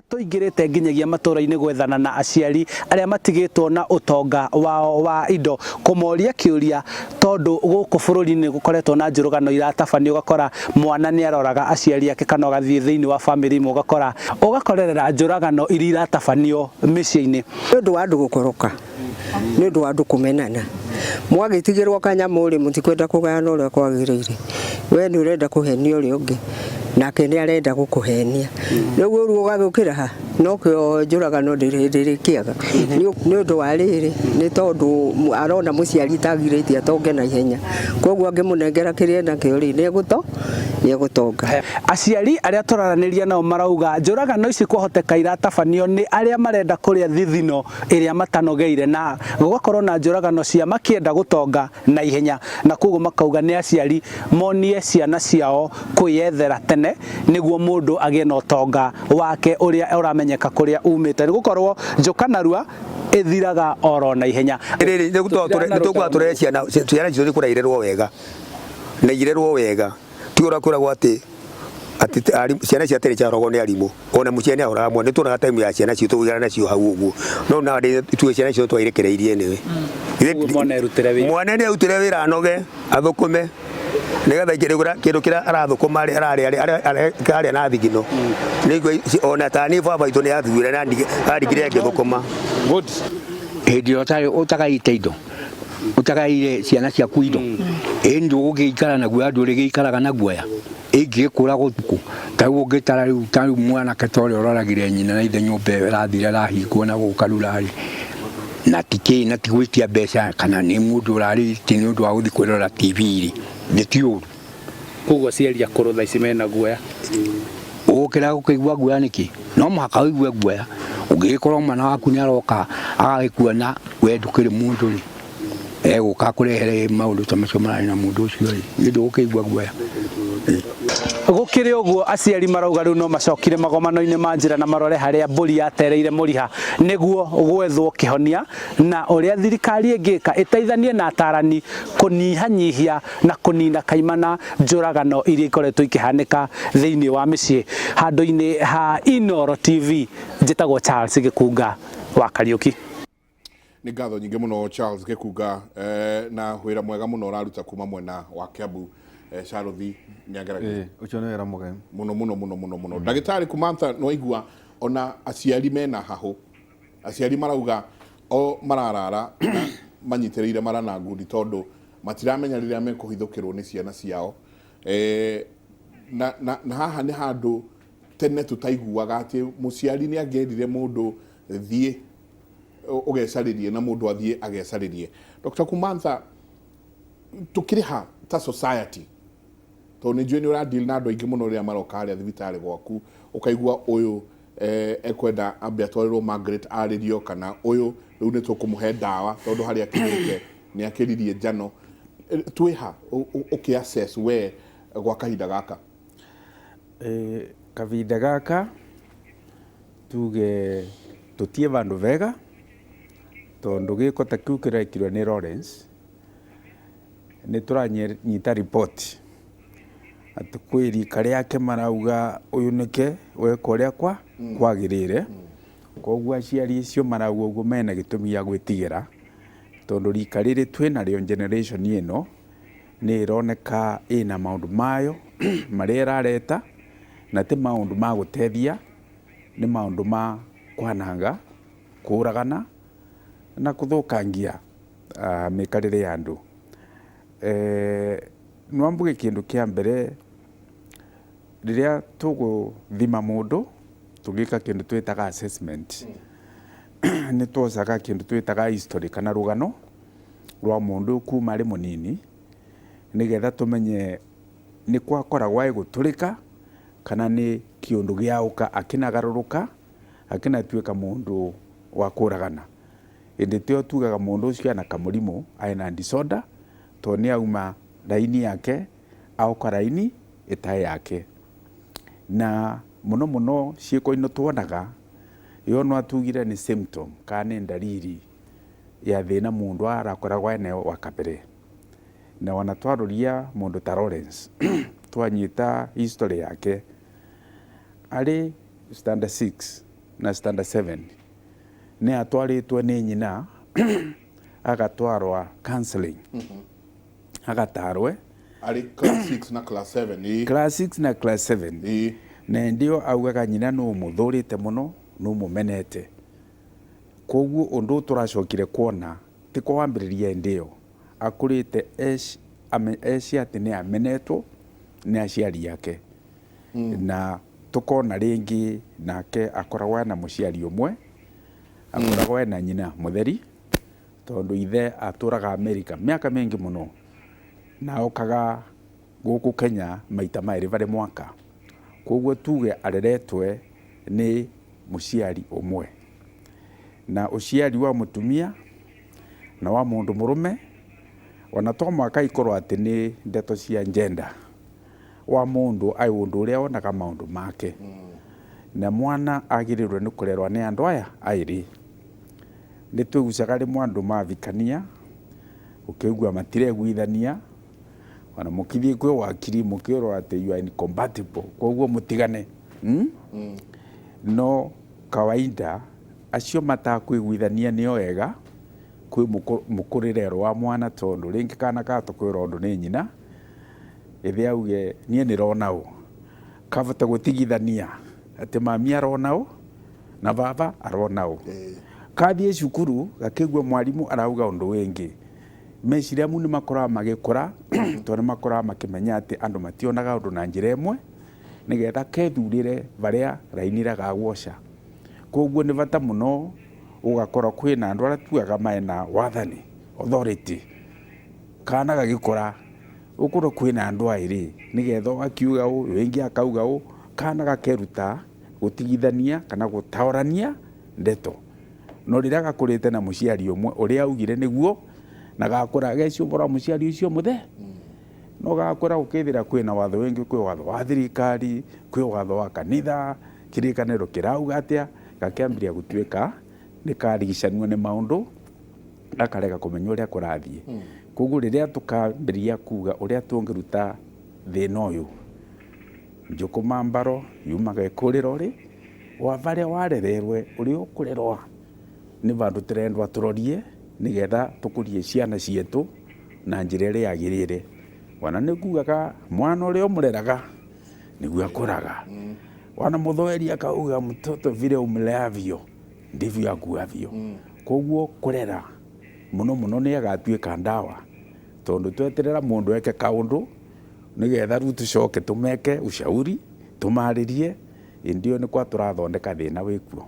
Tũingĩrĩte nginyagia matũra-inĩ gwethana na aciari arĩa matigĩtwo na ũtonga wao wa indo kũmoria kĩũria tondũ gũkũ bũrũri-inĩ gũkoretwo na njũrũgano iratabanio ũgakora mwana nĩ aroraga aciari ake kana ũgathiĩ thĩinĩ wa famĩlĩ imwe ũgakora ũgakorerera njũragano iria iratabanio mĩciĩ-inĩ. Nĩ ũndũ wa andũ gũkoroka, nĩ ũndũ wa andũ kũmenana. Mwagĩtigĩrwo kanyamũ rĩ, mũtikwenda kũgayana ũrĩa kwagĩrĩire. We nĩ ũrenda kũhenia ũrĩa ũngĩ, nake nĩ arenda gũkũhenia. Rĩu ũru ũgagĩũkĩra ha? Nokĩo njũragano ndĩrĩ ndĩrĩkĩaga. Nĩ ũndũ wa rĩrĩ, nĩ tondũ arona mũciari tagirĩtie atonge na ihenya. Koguo angĩmũnengera kĩrĩa enakĩo rĩ, nĩ egũto nĩ egũtonga. Aciari arĩa tũraranĩria nao marauga njũragano ici kwahoteka iratabanio nĩ arĩa marenda kũrĩa thithino ĩrĩa matanogeire na gũgakorwo na njũragano cia makĩenda gũtonga na ihenya, na koguo makauga nĩ aciari monie ciana ciao kwĩyethera tene nĩguo mũndũ agĩe na ũtonga wake ũrĩa ũramenyeka kũrĩa umĩte, nĩ gũkorwo njũka narua ĩthiraga oro na ihenya. Rĩrĩ nĩ tũkuga tũrere ciana ciana citũ nĩ kũrairerwo wega na irerwo wega ti ũrĩa kwĩragwo atĩ atĩ ciana cia tene ciaroragwo nĩ arimũ ona mũciari nĩ ahoraga mwana nĩ tuonaga time ya ciana citũ gũikara nacio hau ũguo no nowadays ithuĩ ciana citũ twairekereirie nĩwe. Mwana erutĩre wĩra. Mwana nĩ erutĩre wĩra anoge athũkũme nĩgetha kĩndũ kĩrĩa arathũkũma arĩa arĩa na thigino. Nĩguo ona ta niĩ baba witũ nĩ athuire na andigire ngĩthũkũma. Good. Hĩndĩ ĩrĩa ũtagaĩte indo ũtagaĩire ciana ciaku indo ĩ ndũgũgĩikara na guoya ndũrĩgĩikaraga na guoya ĩngĩgĩkũra gũtukũ ta rĩu ũngĩtara rĩu ta rĩu mwanake ta ũrĩa ũroragire nyina na ithe nyũmba ĩyo ĩrathire ĩrahingwo na gũkũ Karura rĩ na ti kĩ na ti gwĩtia mbeca kana nĩ mũndũ ũrarĩ ti nĩ ũndũ wa gũthiĩ kwĩrora TV rĩ nĩ ti ũru. Koguo aciari akũrũ thaa ici mena guoya. Ũgũkĩra gũkĩigua guoya nĩkĩ? No mũhaka ũigue guoya. Ũngĩgĩkorwo mwana waku nĩ aroka agagĩkuona we ndũkĩrĩ mũndũ rĩ, egũka akũrehere maũndũ ta macio mararĩ na mũndũ ũcio rĩ, nĩ ndũgũkĩigua guoya? Gũkĩrĩ ũguo aciari marauga rĩu no macokire magomano-inĩ ma njĩra na marore harĩa mbũri yatereire mũriha nĩguo gwethwo kĩhonia na ũrĩa thirikari ĩngĩka ĩteithanie na atarani kũnyihanyihia na kũnina kaimana njũragano iria ikoretwo ikĩhanĩka thĩinĩ wa mĩciĩ. Handũ-inĩ ha Inooro TV njĩtagwo Charles Gĩkunga wa Kariũki. Nĩ ngatho nyingĩ mũno Charles Gĩkunga eh, na wĩra mwega mũno ũraruta kuma mwena wa Kiambu eh, Charũthi nĩageragia Ũcio nĩ wĩra mũgemu. Mũno mũno mũno mũno mũno. Ndagĩtarĩ Kumantha, nĩwaigua ona aciari mena hahũ, aciari marauga o mararara na manyitĩrĩire mara na ngundi tondũ matiramenya rĩrĩa mekũhithũkĩrwo nĩ ciana ciao eh, na, na, na haha nĩ handũ tene tũtaiguaga atĩ mũciari nĩ angĩerire mũndũ thiĩ ũgecarĩrie na mũndũ athiĩ agecarĩrie. Dr. Kumantha, tũkĩrĩ ha ta society? Tondũ nĩ njũĩ nĩ ũra deal na andũ aingĩ mũno rĩrĩa maroka harĩa thibitarĩ gwaku, ũkaigua ũyũ eh, ekwenda ambe atwarĩrwo Margaret arĩrio, kana ũyũ rĩu nĩ tũkũmũhe ndawa tondũ harĩa akinyĩte nĩ akĩririe njano. Twĩ ha ũkĩ assess we gwa kahinda gaka? Kavinda gaka tuge tũtiĩ vandũ vega tondũ gĩko ta kĩu kĩrekirwo nĩ Lawrence nĩ tũranyita riboti atĩ kwĩ rika rĩake marauga ũyũ nĩke weka ũrĩa kwa kwagĩrĩire. Koguo aciari acio marauga ũguo mena gĩtũmi gĩa gwĩtigĩra tondũ rika rĩrĩ twĩnarĩo generation ĩno nĩ ĩroneka ĩna maũndũ mayo marĩa ĩrareta na ti maũndũ ma gũtethia, nĩ maũndũ ma kwananga, kũragana na kũthũkangia mĩikarĩre ya andũ. No mbuge kĩndũ kĩa mbere rĩrĩa tũgũthima mũndũ tũgĩka kĩndũ twĩtaga assessment, nĩ twocaga kĩndũ twĩtaga history kana rũgano rwa mũndũ kuma arĩ mũnini nĩgetha tũmenye nĩ kwakoragwo agĩgũtũrĩka kana nĩ kĩũndũ gĩaũka akĩnagarũrũka akĩnatuĩka mũndũ wa kũragana. Ĩndĩ tĩo tugaga mũndũ ũcio ena kamũrimũ, ena disorder, tondũ nĩ auma raini yake aoka raini ĩtarĩ yake. Na mũno mũno ciĩko ino tuonaga, yo no atugire nĩ symptom kana nĩ ndariri ya thĩna mũndũ arakoragwo enayo wa kabere. Na ona twaroria mũndũ ta Lawrence, twanyita history yake, arĩ standard 6. na standard 7 nĩ atwarĩtwo nĩ nyina agatwarwa counseling, agatarwe. Arĩ class 6 na class 7, ĩĩ. Class 6 na class 7. Na ndio augaga nyina nũ mũthũrĩte mũno, nũ mũmenete. Koguo ũndũ ũyũ tũracokire kuona ti kwambĩrĩria ĩndĩ ĩyo akũrĩte eci atĩ nĩ amenetwo nĩ aciari ake. Na tukona rĩngĩ nake akoragwo ena mũciari ũmwe, akoragwo ena nyina mũtheri, tondũ ithe atũraga Amerika mĩaka mĩingĩ mũno na okaga gũkũ Kenya maita merĩ varĩ mwaka. Koguo tuge areretwe nĩ mũciari ũmwe, na ũciari wa mũtumia na wa mũndũ mũrũme ona to mwaka ikorwo atĩ nĩ ndeto cia gender wa mũndũ ai ũndũ ũrĩa onaga maũndũ make. Na mwana agĩrĩirwo nĩ kũrerwa nĩ andũ aya aĩrĩ. Nĩ twĩgucaga rĩmwe andũ mavikania ũkĩigua matireguithania, ona mũkithiĩ kwĩ wakiri mũkĩrwo atĩ you are incompatible, koguo mũtigane. No kawaida acio matakwĩguithania nĩo ega kwĩ mũkũrĩre wa mwana, tondũ rĩngĩ kana kahota kwĩrwo ũndũ nĩ nyina, ithe auge niĩ nĩrona ũ, kabota gũtigithania atĩ mami arona ũ na baba arona ũ. Kathiĩ cukuru gakĩigua mwarimũ arauga ũndũ wĩngĩ, meciria mu nĩ makoraga magĩkũra, tondũ nĩ makoraga makĩmenya atĩ andũ mationaga ũndũ na njĩra ĩmwe, nĩgetha kethurĩre barĩa raini ĩrĩa gagwoca. Koguo nĩ bata mũno ũgakora kwĩna andũ arĩa tugaga mena wathani, authority. Kana gagĩkũra ũkorwo kwĩna andũ aĩrĩ, nĩgetha ũyũ akiuga ũũ, ũyũ ũngĩ akauga ũũ, kana gakeruta gũtigithania kana gũtaũrania ndeto. No rĩrĩa gakũrĩte na mũciari ũmwe ũrĩa augire nĩguo, na gakũra gecia ũhoro wa mũciari ũcio mũthe, no gakũra ũkethĩra kwĩna watho wĩngĩ, kwĩ watho wa thirikari, kwĩ watho wa kanitha, kĩrĩkanĩro kĩrauga atĩa, gakĩambĩrĩria gũtuĩka nĩ karigicanio nĩ maũndũ, gakarega kũmenya ũrĩa kũrathiĩ. Koguo rĩrĩa tũkambĩrĩria kuga ũrĩa tũngĩruta thĩna ũyũ, njũkũma mbaro yumaga ĩkũrĩro rĩ, wa barĩa warererwe ũrĩa ũkũrerwa nĩ vandũ tũrendwa tũrorie nĩgetha tũkũrie ciana cietũ na njĩra ĩrĩa yagĩrĩire. Ona nĩ kugaga mwana ũrĩa ũmũreraga nĩguo akũraga. Wana mũthweri akauga mtoto vile umleavyo ndivyo akuavyo. Koguo kũrera mũno mũno nĩ agatuĩka ndawa, tondũ tweterera mũndũ eke kaũndũ nĩgetha rĩu tũcoke tũmeke ushauri tũmarĩrie, ĩndĩ ĩyo nĩ kwa tũrathondeka thĩna wĩkuo.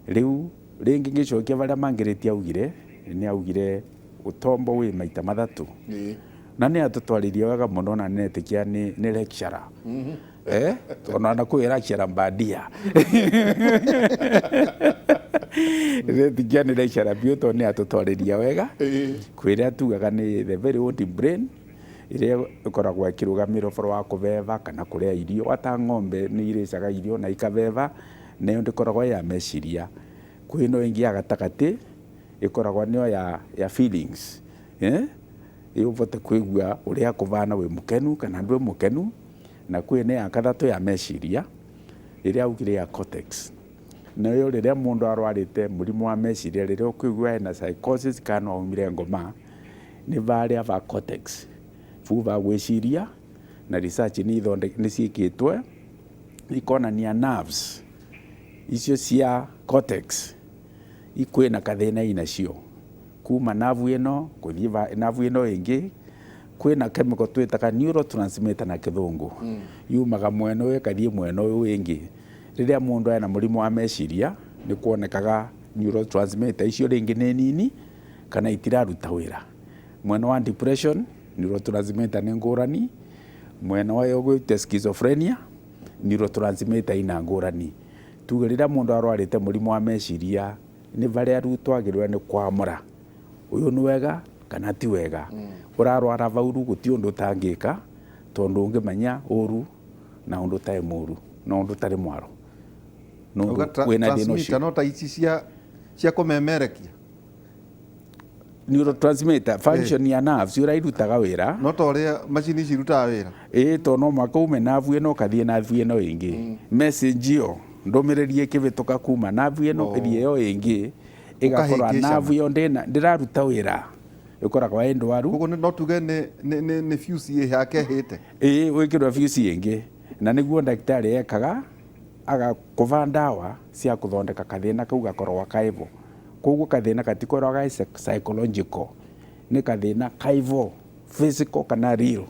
Rĩu rĩngĩ ngĩcokia barĩa mangĩrĩtie augire, nĩ augire ũtombo wĩ maita mathatũ. Na nĩ atũtwarĩrie wega mũno, na nĩetĩkia nĩ lecturer. Tondũ ona kwĩ lecturer mbandia. Nĩetĩkia nĩ lecturer biũ, tondũ nĩ atũtwarĩria wega. Kwĩrĩa tugaga nĩ the very old brain ĩrĩa ĩkoragwo ĩkĩrũgamĩrĩra ũhoro wa kũbeba kana kũrĩa irio. Ata ng'ombe nĩ irĩcaga irio na ikabeba, nayo ndĩkoragwo ĩ ya meciria. Kwĩ ĩno ĩngĩ ya gatagatĩ ĩkoragwo nĩyo ya feelings. Ũvote kwĩgua ũrĩa kũvana wĩ mũkenu kana ndwĩ mũkenu. Na kwĩ ĩno ya gatatũ ya meciria ĩrĩa augire ya cortex. Nayo rĩrĩa mũndũ arwarĩte mũrimũ wa meciria, rĩrĩa ũkũigua ena psychosis kana no aumire ngoma, nĩ varĩa va cortex bu va gwĩciria. Na research nĩ ciĩkĩtwe ikonania nerves icio cia cortex ikwĩna kathĩna inacio kuma nerve ĩno kũthiĩ nerve ĩno ĩngĩ. Kwĩna chemical twĩtaga neurotransmitter na kĩthũngũ, yumaga mwena ũyũ ĩkathiĩ mwena ũyũ wĩngĩ. Rĩrĩa mũndũ ena mũrimũ wa meciria nĩ kuonekaga neurotransmitter icio rĩngĩ nĩ nini kana itiraruta wĩra. Mwena wa depression neurotransmitter nĩ ngũrani, mwena wa ũgwĩte schizophrenia neurotransmitter ina ngũrani. Tuge rĩrĩa mũndũ arwarĩte mũrimũ wa meciria nĩ barĩa rĩu twagĩrĩirwo nĩ kwamũra ũyũ nĩ wega kana ti wega. Ũrarwara vauru gũtirĩ ũndũ ũtangĩka, tondũ ũngĩmenya ũru na ũndũ ũtarĩ mũru na ũndũ ũtarĩ mwaro. No Uga ũndũ wĩna thĩna ũcio. Transmitter no ta ici cia kũmemerekia. Neurotransmitter function ya nerves ũrĩa irutaga wĩra. No ta ũrĩa macini ici irutaga wĩra. Ĩĩ, tondũ no mũhaka ume nerve ĩno ũkathiĩ nerve ĩno ĩngĩ. Message ĩyo Ndũmĩrĩri ĩkĩvĩtũka kuma nerve ĩno ĩthiĩ ĩyo ĩngĩ, ĩgakorwa Ũkahĩngĩcana. nerve ĩyo ndĩraruta wĩra, ĩkoragwo ĩ ndwaru. Koguo no tuge nĩ fuse ĩ yake hĩte. Ĩĩ, wĩkĩrwo fuse ĩngĩ, na nĩguo ndagĩtarĩ ekaga agakũva ndawa cia kũthondeka kathĩna kau gakoragwo kaivo. Koguo kathĩna gatikoragwo ga psychological, nĩ kathĩna kaivo physical kana real,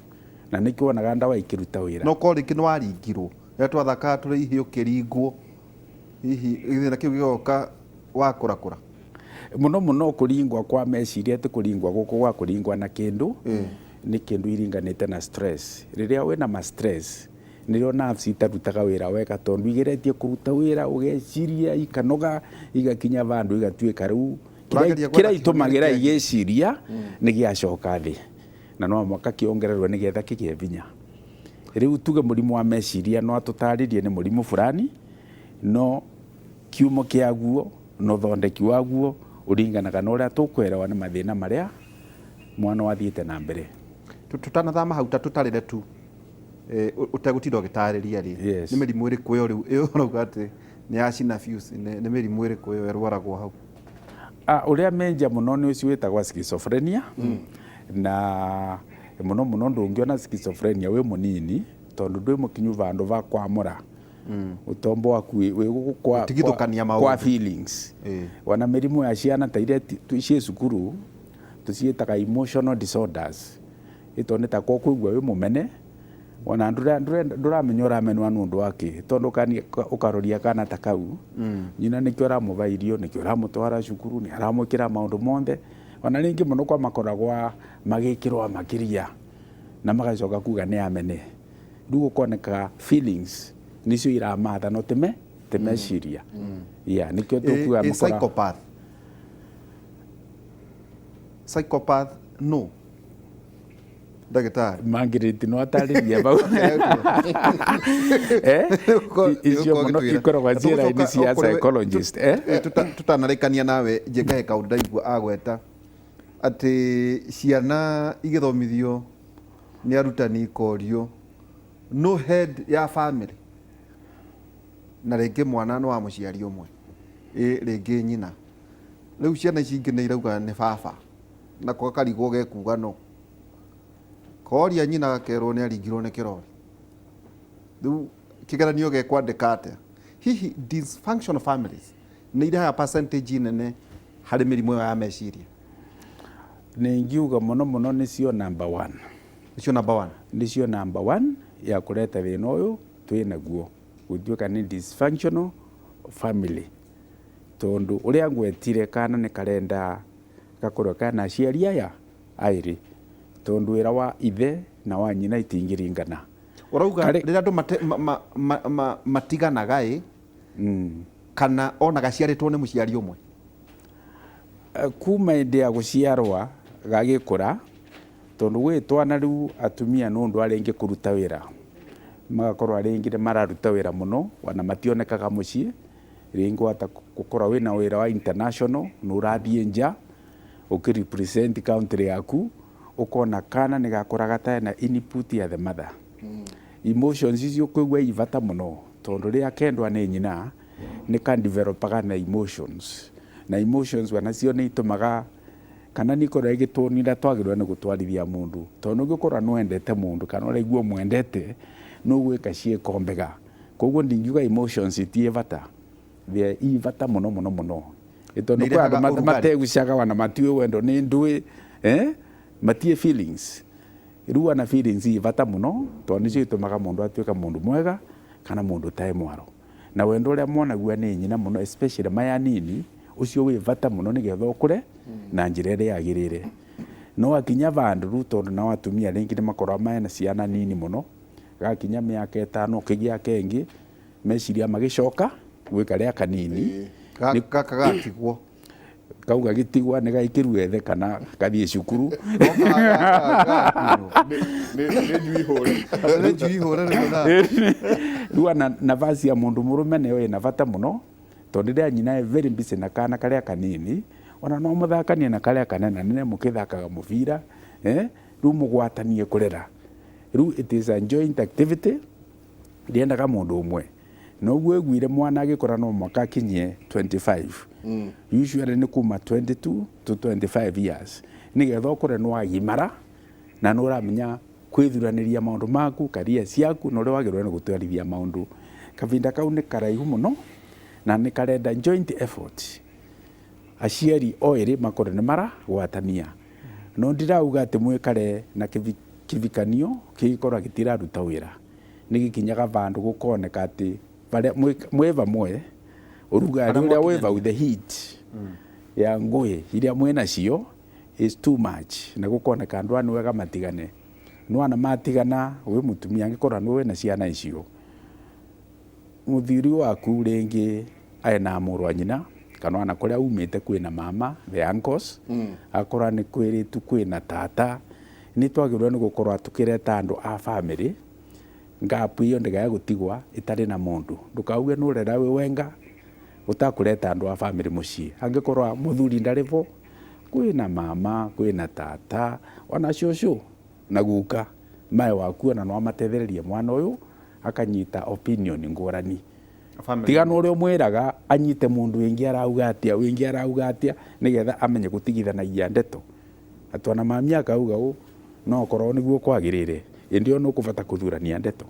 na nĩkĩo wonaga ndawa ikĩruta wĩra. No korwo rĩngĩ nĩ waringirwo rĩrĩa twathakaga tũrĩ ihĩ, ũkĩringwo, hihi gĩthĩna kĩu gĩgoka wakũrakũra? Mũno mũno kũringwa kwa meciria, ti kũringwa gũkũ gwa kũringwa na kĩndũ, nĩ kĩndũ iringanĩte na stress. Rĩrĩa wĩna ma stress, nĩrĩo nerves itarutaga wĩra wega, tondũ igeretie kũruta wĩra ũgeciria ikanoga, igakinya vandũ igatuĩka rĩu Ũrageria gwetha kĩrĩa itũmagĩra kĩhonia kĩangĩ. Igĩciria nĩ gĩacoka thĩ, na no mũhaka kĩongererwo nĩgetha kĩgĩe vinya. Rĩu tuge mũrimũ wa meciria no atũtarĩrie nĩ mũrimũ fulani, no kiumo kĩaguo na ũthondeki waguo ũringanaga na ũrĩa tũkwerewa nĩ mathĩna marĩa mwana wathiĩte na mbere. Tũtanathama hau, ta tũtarĩre tu ũtegũtinda ũgĩtarĩria rĩ, Yes. nĩ mĩrimũ ĩrĩkũ ĩyo rĩu ĩyo ũrauga atĩ nĩ yacina fuse? Nĩ mĩrimũ ĩrĩkũ ĩyo ĩrwaragwo hau? Ah, ũrĩa menja mũno nĩ ũcio wĩtagwo schizophrenia, na mũno mũno ndũngĩona schizophrenia wĩ mũnini, tondũ ndwĩ mũkinyu vandũ va kwamũra ũtombo waku wĩ gũkũ kwa, Gũtigithũkania kwa, kwa maũndũ. feelings. Ona mĩrimũ ya ciana ta iria ciĩ cukuru tũciĩtaga emotional disorders, ĩto nĩ ta kwa kũigua wĩ mũmene, ona ndũramenya ũramenwa nĩ ũndũ wa kĩ, tondũ ũkaroria kana ta kau, nyina nĩkĩo aramũva irio, nĩkĩo aramũtwara cukuru, nĩ aramwĩkĩra maũndũ monthe. Ona rĩngĩ mũno kwa makoragwa magĩkĩrwa makĩria na magacoka kuga nĩ amene. Rĩu ũkoneka feelings nicio iramatha, no time te meciria, yeah, nĩkĩo tũkuga Psychopath, psychopath no ndagĩtarĩ? Mangĩrĩti no atarĩrie bau. Eh? Icio mũno ikoragwo ciĩ raini cia psychologist, eh? Tũtanarĩkania nawe, njĩkahe kaũndũ ndaigua agweta atĩ ciana igĩthomithio nĩ arutani ikorio no head ya family, na rĩngĩ mwana nĩ wa mũciari ũmwe, ĩ rĩngĩ nyina, rĩu ciana ici ingĩ nĩ irauga nĩ baba, nako gakarigwo gekuga no koria nyina, gakerwo nĩ aringirwo nĩ kĩrori. Rĩu kĩgeranio gekwandĩka atĩa? Hihi dysfunctional families nĩ irehaga percentage nene harĩ mĩrimũ ĩyo ya meciria? Nĩ ingiuga mũno mũno nĩcio number one. Nĩcio number one? Nĩcio number one ya kũreta thĩna ũyũ twĩ naguo, gũtuĩka nĩ dysfunctional family, tondũ ũrĩa ngwetire, kana nĩ karenda gakorwo kana aciari aya aĩrĩ, tondũ wĩra wa ithe na wa nyina itingĩringana. Ũrauga rĩrĩa andũ matiganaga ĩ, kana ona gaciarĩtwo nĩ mũciari ũmwe? Kuma hĩndĩ ya gũciarwa gagĩkũra, tondũ gwĩ twana rĩu atumia nĩ ũndũ arĩa ingĩ kũruta wĩra, magakorwo arĩa ingĩ nĩ mararuta wĩra mũno, ona mationekaga mũciĩ. Rĩngĩ wata gũkorwo wĩna wĩra wa international, nĩ ũrathiĩ nja ũkĩ represent country yaku, ũkona kana nĩ gakũra gatarĩ na input ya the mother. Emotions icio ũkũigua i bata mũno, tondũ rĩrĩa kendwa nĩ nyina nĩ ka developaga na emotions, na emotions wanacio nĩ itũmaga kana nĩ ikoragwo igĩtuonia ũrĩa twagĩrĩirwo nĩ gũtwarithia mũndũ, tondũ ũngĩkorwo nĩ wendete mũndũ kana ũraigua ũmwendete, nĩ ũgwĩka ciĩko mbega. Koguo ndingiuga emotions itirĩ bata, they i bata mũno mũno mũno. Ĩ tondũ Nĩ kwĩ andũ irehaga ũrugarĩ. Mategucaga wana matiũĩ wendo nĩ ndũĩ, eh? Matiĩ feelings. Rĩu wana feelings i bata mũno, tondũ nĩcio itũmaga mũndũ atuĩka mũndũ mwega kana mũndũ ũtarĩ mwaro. Na wendo ũrĩa monagua nĩ nyina mũno, especially maya nini, ũcio wĩ bata mũno nĩgetha ũkũre na njĩra ĩrĩa yagĩrĩire. No akinya vandũ rĩu, tondũ nao atumia rĩngĩ nĩ makoragwo mena ciana nini mũno, gakinya mĩaka 5 ũkĩgĩa kengĩ, meciria magĩcoka gwĩ karĩa kanini. Gaka gatigwo. Kau gagĩtigwa nĩ gaikĩrwo ethe kana gathiĩ cukuru. Nĩ njui hũre. Nĩ njui hũre rĩu na. Rĩu ona nafasi ya mũndũ mũrũme nĩyo ĩna bata mũno, tondũ rĩrĩa nyina e very busy na kana karĩa kanini, ona no mũthakanie na karĩa kanene nene mũkĩthakaga mũbira, eh? Rĩu mũgwatanie kũrera. Rĩu it is a joint activity, ndĩendaga mũndũ ũmwe. Noguo ĩguire mwana agĩkũra no mwaka akinyie 25. Usually nĩ kuma 22 to 25 years nĩgetha ũkũre nĩ wagimara na nĩ ũramenya kwĩthuranĩria maũndũ maku, career ciaku, na ũrĩa wagĩrĩirwo nĩ gũtwarithia maũndũ. Kahinda kau nĩ karaihu mũno na nĩ karenda joint effort. Aciari o erĩ makorwo nĩ maragwatania. No ndirauga atĩ mwĩkare na kĩvikanio kĩngĩkorwo gĩtiraruta wĩra. Nĩ gĩkinyaga vandũ gũkoneka atĩ barĩa mwĩ vamwe ũrugarĩ ũrĩa wĩ vau, the heat ya ngũĩ iria mwĩ nacio is too much, na gũkoneka andũ aya nĩ wega matigane. Nĩwona matigana wĩ mũtumia angĩkorwo nĩwe wĩna ciana icio, mũthuri waku rĩngĩ ena mũrũ wa nyina kana ona kũrĩa umĩte kwĩna mama, the uncles, akorwo nĩ kwĩrĩtu kwĩna tata, nĩ twagĩrĩirwo nĩ gũkorwo tũkĩreta andũ a family gap ĩyo ndĩkae gũtigwa ĩtarĩ na mũndũ. Ndũkauge nĩ ũrera wĩ wenga ũtakũreta andũ a family mũciĩ. Angĩkorwo mũthuri ndarĩ bo, kwĩna mama, kwĩna tata, ona cũcũ na guka mae waku, ona no amatethererie mwana ũyũ akanyita opinion ngũrani. Tiga na ũrĩa ũmwĩraga anyite mũndũ wĩngĩ arauga atĩa, wĩngĩ arauga atĩa, nĩgetha amenye gũtigithanagia ndeto. Atĩ ona mami akauga ũũ, no okorwo nĩguo kwagĩrĩire, ĩndĩ ĩyo nĩ ũkũbata kũthurania ndeto.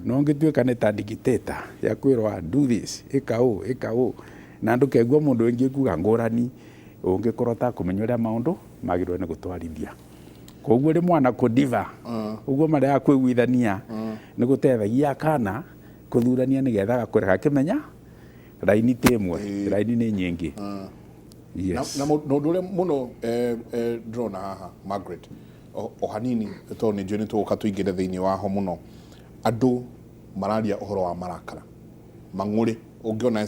No ũngĩtuĩka nĩ ta dictator ya kwĩrwo do this, ĩka ũũ, ĩka ũũ, na ndũkegua mũndũ ũngĩ kuga ngũrani, ũngĩkorwo ũtakũmenya ũrĩa maũndũ magĩrĩirwo nĩ gũtwarithia. Koguo rĩ mwana kũdiva, ũguo marĩa kwĩiguithania nĩ gũteithagia kana kũthurania nĩgetha gakũre gakĩmenya raini ti ĩmwe, raini nĩ nyingĩ. Yes. Na ũndũ ũrĩa mũno ndĩrona haha Margaret, o hanini tondũ nĩ njũĩ nĩ tũgũka tũingĩre thĩinĩ waho mũno, andũ mararia ũhoro wa marakara mang'ũrĩ. Ũngĩona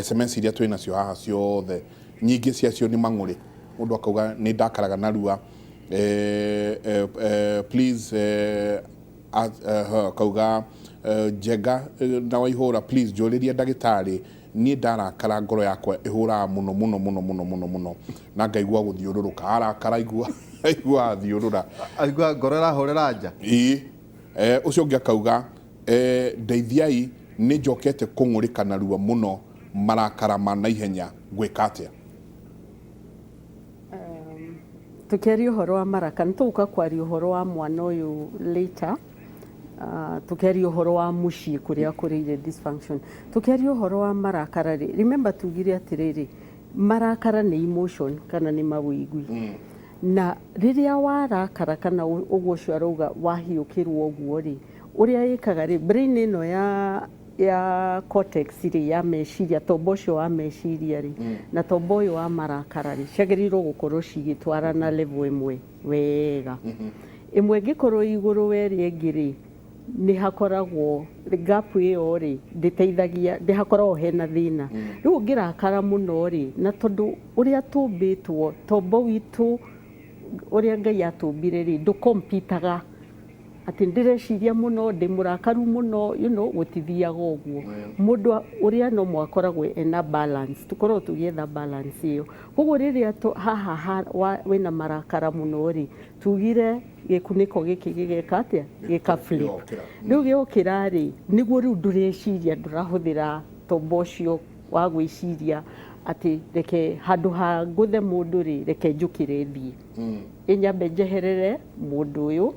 SMS iria twĩ nacio haha ciothe, nyingĩ ciacio nĩ mang'ũrĩ. Mũndũ akauga nĩ ndakaraga narua, please, akauga Njenga na Waihũra, please njũrĩrie ndagĩtarĩ, niĩ ndarakara ngoro yakwa ĩhũraga mũno mũno mũno mũno mũno mũno na ngaigua gũthiũrũrũka. Arakara aigua athiũrũra, aigua ngoro ĩrahũrĩra nja. Ĩĩ. Ũcio ũngĩ akauga ndeithiai, nĩ njokete kũng'ũrĩka narua mũno, marakara ma naihenya, ngwĩka atĩa? Tukiaria ũhoro wa maraka, nĩ tũgũka kwaria ũhoro wa mwana ũyũ later. Tukiaria ũhoro wa mũciĩ kũrĩa kũrĩire dysfunction, tukiaria ũhoro wa marakara rĩ, remember tugire atĩrĩrĩ, marakara nĩ emotion kana nĩ mawĩigwi. Na rĩrĩa warakara kana ũguo ũcio arauga wahiũkĩrwo ũguo rĩ, ũrĩa ĩkaga rĩ, brain ĩno ya cortex rĩ, ya meciria, tombo ũcio wa meciria rĩ, na tombo ũyũ wa marakara rĩ, ciagĩrĩirwo gũkorwo cigĩtwarana level ĩmwe wega. Ĩmwe ĩngĩkorwo igũrũ wa ĩrĩa ĩngĩ rĩ, nĩ hakoragwo gap ĩyo rĩ, ndĩteithagia, ndĩhakoragwo hena thĩna. Rĩu ũngĩrakara mũno rĩ, na tondũ ũrĩa tũmbĩtwo, tombo witũ ũrĩa Ngai atũmbire rĩ, ndũkompitaga atĩ ndĩreciria mũno, ndĩ mũrakaru mũno, you know, gũtithiaga ũguo. Mũndũ ũrĩa no mwakoragwo ena balance, tũkoragwo tũgĩetha balance ĩyo. Koguo rĩrĩa haha wĩna marakara mũno rĩ, tugire gĩkunĩko gĩkĩ gĩgeka atĩa? Gĩka flip. Rĩu gĩokĩra rĩ, nĩguo rĩu ndũreciria, ndũrahũthĩra tombo ũcio wa gwĩciria atĩ reke handũ ha ngũthe mũndũ rĩ, reke njũkĩre thiĩ. Ĩnyambe njeherere mũndũ ũyũ,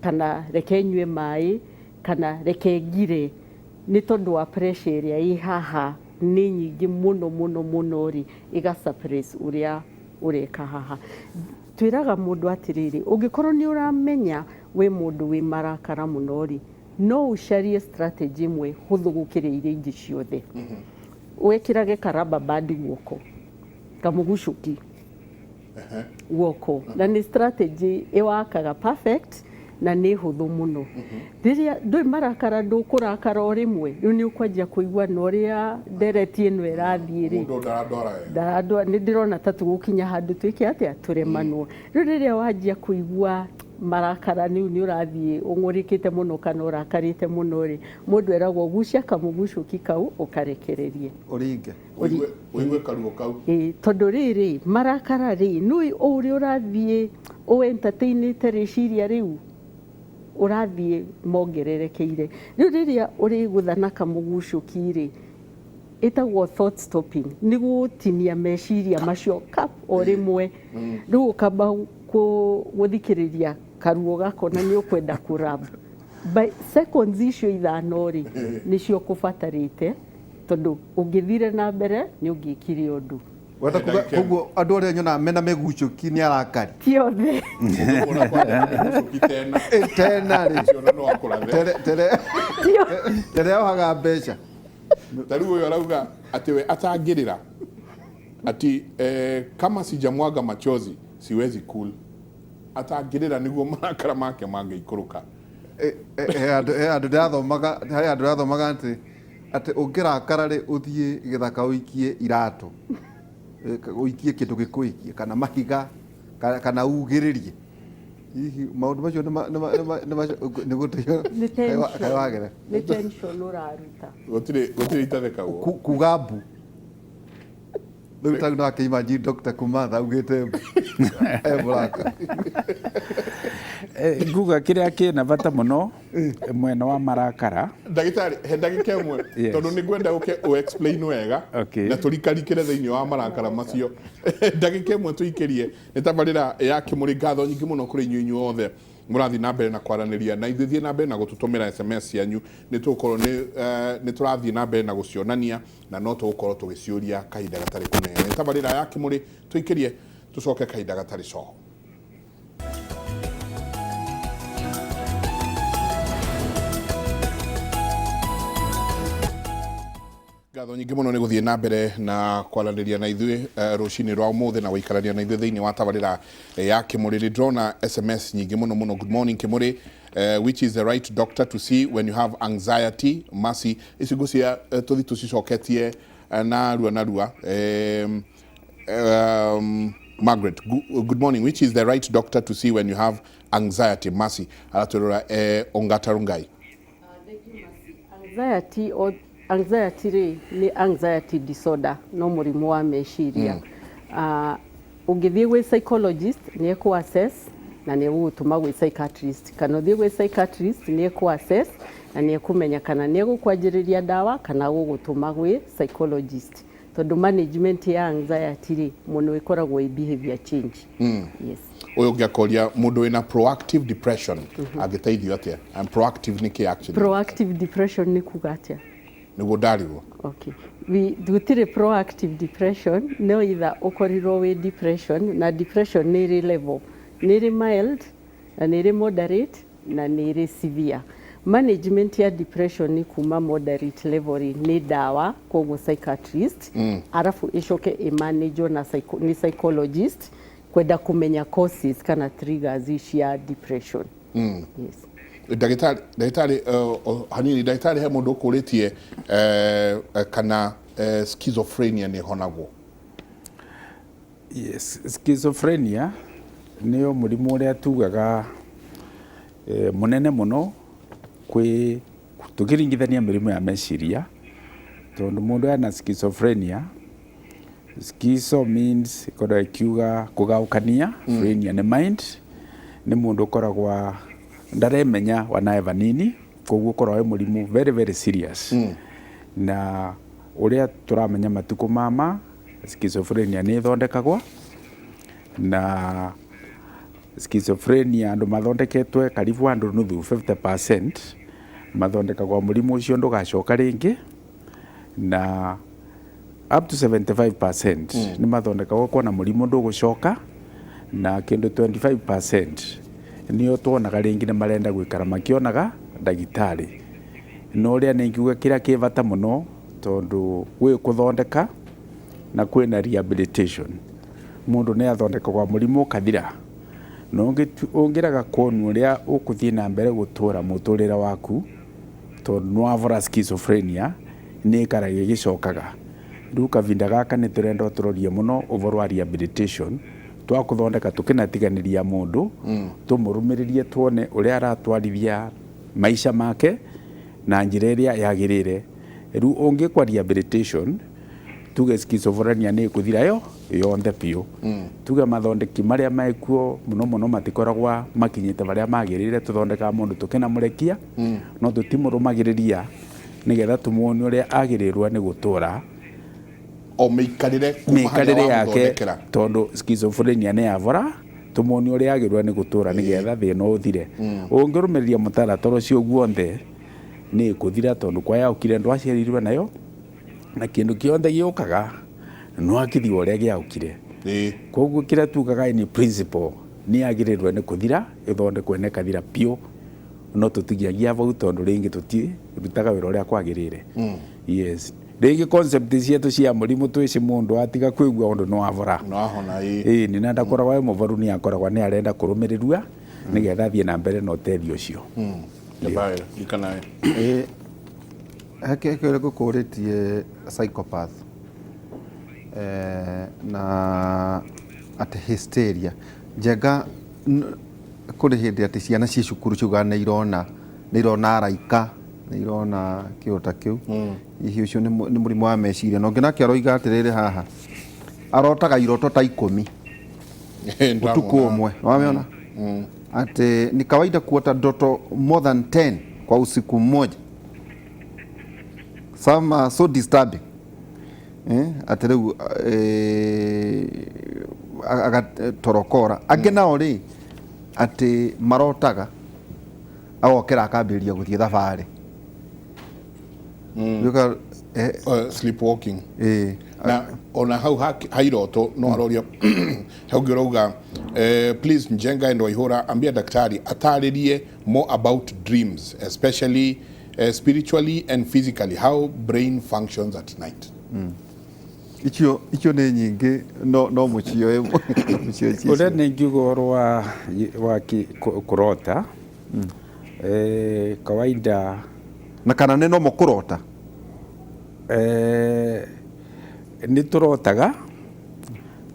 kana reke nyue maĩ, kana reke ngire, nĩ tondũ wa pressure ĩrĩa ĩ haha nĩ nyingĩ mũno mũno mũno rĩ, ĩga suppress ũrĩa ũreka haha. Twĩraga mũndũ atĩrĩrĩ, ũngĩkorwo nĩ ũramenya wĩ mũndũ wĩ marakara mũno rĩ, no ũcarie strategy ĩmwe hũthũ gũkĩra iria ingĩ ciothe. Wĩkĩrage karaba band guoko, kamũgucũki guoko, na nĩ strategy ĩwakaga perfect na nĩ hũthũ mũno. Rĩrĩa ndũĩ marakara, ndũkũrakara o rĩmwe, rĩu nĩ ũkwanjia kũigua na ũrĩa ndereti ĩno ĩrathiĩ rĩ, mũndũ ndarandwara wega, ndarandwara, nĩ ndĩrona ta tũgũkinya handũ twĩke atĩa, tũremanwo. Rĩu rĩrĩa wanjia kũigua marakara rĩu nĩ ũrathiĩ ũng'ũrĩkĩte mũno kana ũrakarĩte mũno rĩ, mũndũ eragwo gucia kamũgucũki kau ũkarekererie, ũringe, ũigue karuo kau. Tondũ rĩrĩ marakara rĩ, nĩ ũrĩa ũrathiĩ ũ entertainĩte rĩciria rĩu Ũrathiĩ mongererekeire. Rĩu rĩrĩa ũrĩgũtha na kamũgucũki rĩ, ĩtagwo thought stopping, nĩ gũtinia meciria macio kap o rĩmwe. Rĩu ũkamba gũthikĩrĩria karuo gakona nĩ ũkwenda kũrab by seconds icio 5 rĩ, nĩcio kũbatarĩte, tondũ ũngĩthire na mbere nĩ ũngĩkire ũndũ. Wenda kuga koguo andũ arĩa nyonaga mena mĩgucũki nĩ arakari? Ti othe. Ũngĩmuona kwanja mĩgucũki tena. Ĩ, tena rĩ. Ũcio ona no akũrathe. Tere tere Ti othe. Tere ohaga mbeca. Ta rĩu ũyũ arauga atĩ we atangĩrĩra ati kama sijamwaga machozi siwezi cool. Atangĩrĩra nĩguo marakara make mangĩikũrũka. He andũ ndĩrathomaga, harĩ andũ ndĩrathomaga atĩ ũngĩrakara rĩ, ũthiĩ gĩthaka ũikie iratũ, ũikie kĩndũ gĩkũikie kana mahiga kana ugĩrĩrie. Hihi maũndũ macio nĩ gũteithia? Nĩ tension. Kaĩ wagera? Nĩ tension ũraruta. Gũtirĩ itathekagwo. Kuga mbu. Rĩu ta no akĩimagine Dr. Kumatha augĩte mbu. E mũraka. Nguga kĩrĩa kĩna bata mũno mwena wa marakara. Ndagĩtarĩ, he ndagĩka ĩmwe. Yes. Tondũ nĩ ngwenda ũke ũ explain wega. Okay. Na tũrikarikĩre thĩinĩ wa marakara macio. Ndagĩka ĩmwe tũikĩrie nĩ tabarĩra ya Kĩmũrĩ. Ngatho nyingĩ mũno kũrĩ inyuĩ inyuothe mũrathiĩ na mbere na kwaranĩria na ithuĩ. Thiĩ na mbere na gũtũtũmĩra SMS cianyu, nĩ tũgũkorwo nĩ tũrathiĩ na mbere na gũcionania na no tũgũkorwo tũgĩciũria kahinda gatarĩ kũnene. Nĩ tabarĩra ya Kĩmũrĩ, tũikĩrie tũcoke kahinda gatarĩ coho. Ngatho nyingĩ mũno nĩ gũthiĩ na mbere na kwaranĩria na ithuĩ rũcinĩ rwa ũmũthĩ na gũikarania na ithuĩ thĩinĩ wa tabarĩra ya Kĩmũrĩ. Nĩ ndĩrona SMS nyingĩ mũno mũno. Good morning Kĩmũrĩ, which is the right doctor to see when you have anxiety? Mercy, ici ngũcia tũthi tũcicoketie narua narua. Margaret, good morning, which is the right doctor to see when you have anxiety? Mercy aratwĩrora Ongata Rongai. Anxiety or anxiety rĩ, nĩ anxiety disorder, no mũrimũ wa meciria. Ũngĩthiĩ gwĩ psychologist nĩ ekũ assess na nĩ egũgũtũma gwĩ psychiatrist, kana ũthiĩ gwĩ psychiatrist nĩ ekũ assess na nĩ ekũmenya kana nĩ egũkwanjĩrĩria ndawa kana gũgũtũma gwĩ psychologist, tondũ management ya anxiety rĩ, mũno ĩkoragwo ĩ behavior change. Yes. Ũyũ ũngĩ akoria mũndũ wĩna proactive depression angĩteithio atĩa? And proactive nĩ kĩ actually? Proactive depression nĩ kuga atĩa? Nĩguo ndarigwo. Okay. Gũtirĩ proactive depression, no either ũkorirwo wĩ depression, na depression nĩ ĩrĩ level, nĩ ĩrĩ mild na nĩ ĩrĩ moderate na nĩ ĩrĩ severe. Management ya depression nĩ kuma moderate level rĩ, nĩ ndawa, koguo psychiatrist, arabu ĩcoke ĩmanageo na nĩ psychologist kwenda kũmenya causes kana triggers cia depression. Yes. Ndagĩtarĩ, hanini ndagĩtarĩ, he mũndũ ũkũrĩtie kana schizophrenia nĩ ĩhonagwo? Yes, schizophrenia nĩyo mũrimũ ũrĩa tugaga mũnene mũno kwĩ tũkĩringithania mĩrimũ ya meciria, tondũ mũndũ ena schizophrenia, schizo means ĩkoragwo ĩkiuga kũgaũkania, phrenia nĩ mind, nĩ mũndũ ũkoragwo ndaremenya wanae vanini, koguo ũkoragwo wĩ mũrimũ very very serious. Na ũrĩa tũramenya matukũ mama, schizophrenia nĩ ĩthondekagwo, na schizophrenia andũ mathondeketwe karibu andũ nuthu, 50% mathondekagwo mũrimũ ũcio ndũgacoka rĩngĩ, na up to 75% nĩ mathondekagwo kuona mũrimũ ndũgũcoka, na kĩndũ 25% nĩo tuonaga rĩngĩ nĩ marenda gũikara makĩonaga ndagĩtarĩ. No ũrĩa nĩ ingiuga kĩrĩa kĩ bata mũno, tondũ gwĩ kũthondeka na kwĩna rehabilitation. Mũndũ nĩ athondekagwo mũrimũ ũkathira, no ũngĩrega kuonwo ũrĩa ũkũthiĩ na mbere gũtũra mũtũrĩre waku, tondũ nĩ wavora schizophrenia nĩ ĩkaraga ĩgĩcokaga. Rĩu kavinda gaka nĩ tũrenda tũrorie mũno ũhoro wa rehabilitation, twakũthondeka tũkĩnatiganĩria mũndũ, tũmũrũmĩrĩrie tuone ũrĩa aratwarithia maica make na njĩra ĩrĩa yagĩrĩire. Rĩu ũngĩkwa rehabilitation, tuge schizophrenia nĩ ĩkũthira yo. yonthe biũ. Tuge mathondeki maria mekuo muno muno matikoragwa makinyite baria magirire, tuthondekaga mundu tukinamurekia no tutimurumagiriria nigetha tumuonie uria agirirwo ni gutura o mĩikarĩre kuma harĩa miikarire yake wamũthondekera. tondu schizophrenia nĩ yavora tumuonie uria agirwo ni gutura nigetha thina uthire. Ungirumirira mutaratara ucio guonthe ni kuthira tondu kwa yaukire ndwaciarirwe nayo na kindu kionthe giukaga no akithi uria giaukire. Koguo kiria tugaga ni principle ni yagirirwe ni kuthira ithondekwe na ikathira piu, no tutigiagia vau tondu ringi tutirutaga wira uria kwagirire. Yes, ringi concept cietu cia murimu twici mundu atiga kwigua undu no avora no ahona ĩ ĩĩ ni na ndakoragwa e muvaru ni akoragwa ni arenda kurumirirua nigetha athie na mbere na ũteithio ũcio. Ndabae ikanae Ĩ, heke heke ũrĩa ngũkũrĩtie psychopath na atĩ hysteria Njenga, kũrĩ hĩndĩ atĩ ciana ciĩ cukuru ciugaga nĩ irona nĩ irona araika nĩ irona kĩũndũ ta kĩu, hihi ũcio nĩ nĩ mũrimũ wa meciria. Na ũngĩ nake aroiga atĩrĩrĩ haha arotaga iroto ta 10 utuku ũmwe, wamĩona atĩ ni kawaida kuota ndoto more than 10 kwa usiku mmoja, some are so disturbing atĩ rĩu agatorokora. Angĩ nao rĩ atĩ marotaga agokĩra akambĩrĩria gũthiĩ thabarĩ. Rĩu Sleepwalking na ona hau hairoto no aroria hau ũngĩ ũrauga please Njenga and Waihura, ambia daktari atarĩrie more about dreams, especially spiritually and physically, how brain functions at night. Icio icio nĩ nyingĩ no mũcioe mũcioe ũrĩa nĩ ngiuga ũhoro wa kũrota kawaida na kana nĩ nomo kũrota. Nĩ tũrotaga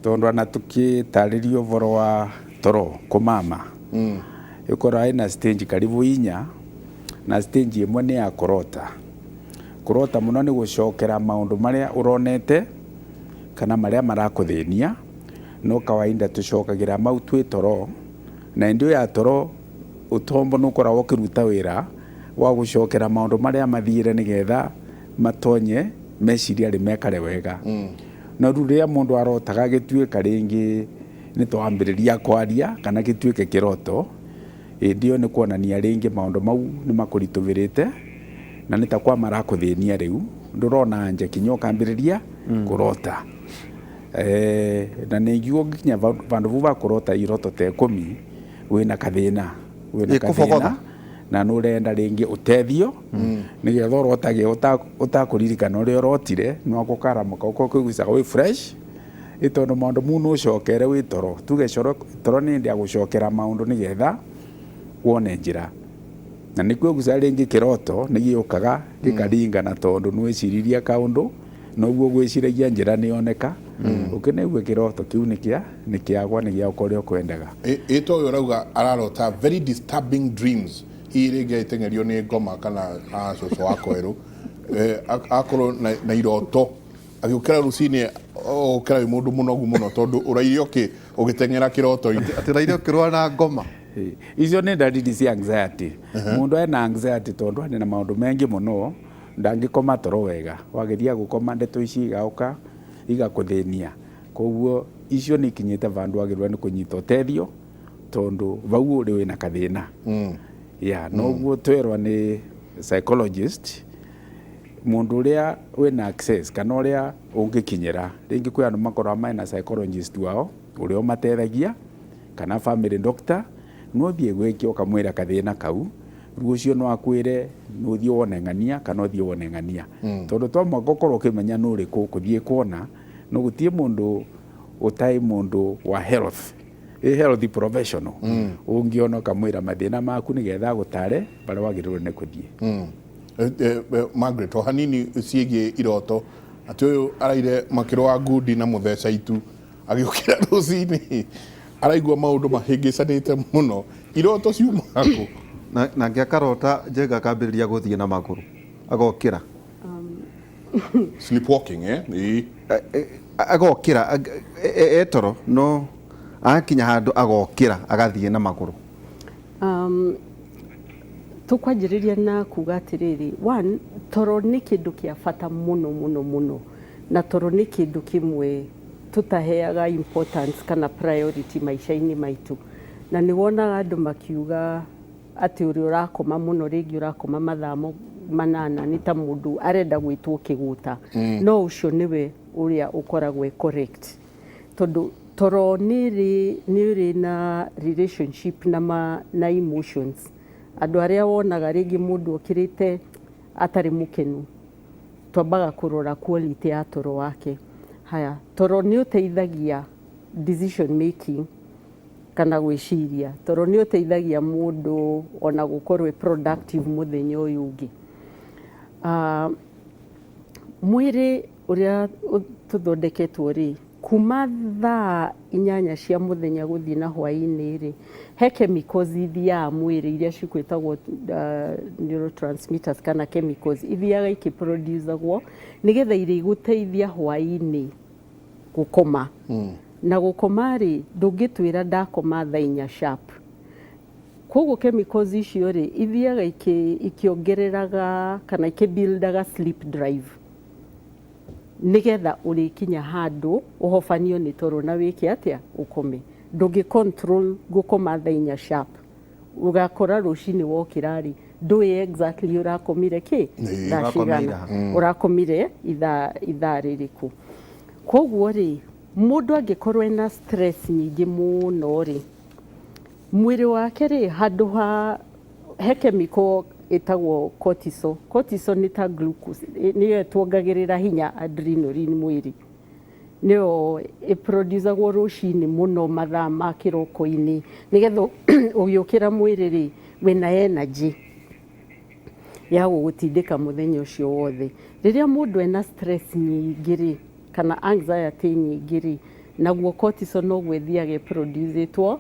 tondu ona tukitarĩrio ũhoro wa toro kũmama ĩkoragwo ĩna stage karibu inya, na stage ĩmwe nĩ ya kũrota. Kũrota mũno nĩ gũcokera maũndũ marĩa ũronete kana marĩa marakũthĩnia, no kawaida tũcokagĩra mau twĩ toro, na hĩndĩ ĩyo ya toro ũtombo nĩ ũkoragwo ũkĩruta wĩra wa gũcokera maũndũ marĩa mathiĩre nĩgetha matonye meciria rĩ mekare wega. No rĩu rĩrĩa mũndũ arotaga gĩtuĩka rĩngĩ nĩ twambĩrĩria kwaria kana gĩtuĩke kĩroto, hĩndĩ ĩyo nĩ kuonania rĩngĩ maũndũ mau nĩ makũritũhĩrĩte na nĩ ta kwa marakũthĩnia rĩu ndũrona nja kinya ũkambĩrĩria kũrota. Na nĩ ngiuga ũngĩkinya vandũ vau va kũrota iroto ta 10 wĩna kathĩna, wĩna Ĩ, kũbogotha. kathĩna na nĩ ũrenda rĩngĩ ũtethio nĩgetha ũrotage ũtakũririkana ũrĩa ũrotire no gũkaramuka ũkorwo ũkĩiguaga wĩ fresh ĩ tondũ maũndũ mau nĩ ũcokere wĩ toro. Tuge toro nĩ hĩndĩ ya gũcokera maũndũ nĩgetha wone njĩra, na nĩkuo guca rĩngĩ kĩroto nĩ gĩũkaga gĩkaringana tondũ nĩ wĩciririe kaũndũ noguo gwĩciragia njĩra nĩ yoneka ũkĩnaigua kĩroto kĩu nĩ kĩagwa nĩ gĩaũka ũrĩa ũkwendaga. Ĩ ta ũyũ ũrauga ararota very disturbing dreams, hihi rĩngĩ agĩteng'erio nĩ ngoma kana a cũcũ wa kwerũ, akorwo na iroto agĩũkĩra rũcinĩ ũkĩra wĩ mũndũ mũnogu mũno tondũ ũraire ũgĩteng'era kĩroto-inĩ. Atĩ ũraire ũkĩrũa na ngoma. Icio nĩ dalili cia anxiety. Mũndũ ena anxiety tondũ arĩ na maũndũ maingĩ mũno ndangĩkoma toro wega, wageria gũkoma ndeto ici igauka igakũthĩnia, koguo icio nĩ ikinyĩte vandũ wagĩrĩirwo nĩ kũnyita ũteithio tondũ vau ũrĩ wĩna kathĩna. Ya noguo twerwa nĩ psychologist mũndũ ũrĩa wĩna access kana ũrĩa ũngĩkinyĩra rĩngĩ kwĩ andũ makoragwo mena psychologist wao ũrĩa ũmateithagia kana family doctor, no ũthiĩ gwĩke ũkamwĩra kathĩna kau rĩu ũcio no akwĩre nĩ ũthiĩ wone ng'ania kana ũthiĩ wone ng'ania, tondũ to mũhaka ũkorwo ũkĩmenya nĩ ũrĩkũ ũkũthiĩ kuona, no gũtirĩ mũndũ ũtarĩ mũndũ wa health, ĩ health professional ũngĩona ũkamwĩra mathĩna maku nĩgetha agũtare barĩa wagĩrĩirwo nĩ kũthiĩ. Margaret, o hanini ciĩgiĩ iroto atĩ ũyũ araire makĩrũ wa ngundi na mũtheca itu agĩũkĩra rũcinĩ araigua maũndũ mahĩngĩcanĩte mũno, iroto ciumaga kũ? Nake akarota Njenga akambĩrĩria gũthiĩ na magũrũ agokĩra. Sleepwalking, eh? Ĩĩ. Agokĩra etoro no agakinya handũ agokĩra agathiĩ na magũrũ. Tũkwanjĩrĩria na kuga atĩrĩrĩ, one, toro nĩ kĩndũ kĩa bata mũno mũno mũno, na toro nĩ kĩndũ kĩmwe tũtaheaga importance kana priority maica-inĩ maitũ. Na nĩ wonaga andũ makiuga atĩ ũrĩa ũrakoma mũno, rĩngĩ ũrakoma mathaa 8, nĩ ta mũndũ arenda gwĩtwo kĩgũta. No ũcio nĩwe ũrĩa ũkoragwo e correct, tondũ toro nĩ ũrĩ na relationship na emotions. Andũ arĩa wonaga rĩngĩ mũndũ okĩrĩte atarĩ mũkenu, twambaga kũrora quality ya toro wake. Haya, toro nĩ ũteithagia decision making kana gwĩciria. Toro nĩ ũteithagia mũndũ ona gũkorwo e productive mũthenya ũyũ ũngĩ. Mwĩrĩ ũrĩa tũthondeketwo rĩ, kuma thaa 8 cia mũthenya gũthiĩ na hwaĩ-inĩ rĩ, he chemicals ithiaga mwĩrĩ iria cikwĩtagwo neurotransmitters kana chemicals ithiaga ikĩproducagwo nĩgetha irĩgũteithia hwaĩ-inĩ gũkoma. Na gũkoma rĩ, ndũngĩtwĩra ndakoma thaa 4 sharp. Koguo chemicals icio rĩ, ithiaga ikĩongereraga kana ikĩbuildaga sleep drive, nĩgetha ũrĩkinya handũ ũhobanio nĩ toro na wĩke atĩa, ũkome. Ndũngĩ control gũkoma thaa 4 sharp, ũgakora rũcinĩ wokĩra rĩ, ndũĩ exactly ũrakomire kĩ, thaa cigana, ũrakomire ithaa rĩrĩkũ. Koguo rĩ, mũndũ angĩkorwo ena stress nyingĩ mũno rĩ, mwĩrĩ wake rĩ, handũ ha he chemical ĩtagwo cortisol. Cortisol nĩ ta glucose, nĩyo ĩtuongagĩrĩra hinya adrenaline mwĩrĩ, nĩyo ĩproducagwo rũcinĩ mũno mathaa ma kĩroko-inĩ, nĩgetha ũgĩũkĩra mwĩrĩ rĩ, wĩna energy ya gũgũtindĩka mũthenya ũcio wothe. Rĩrĩa mũndũ ena stress nyingĩ rĩ, kana anxiety nyingĩ rĩ, naguo cortisol noguo ĩthiaga ĩproducĩtwo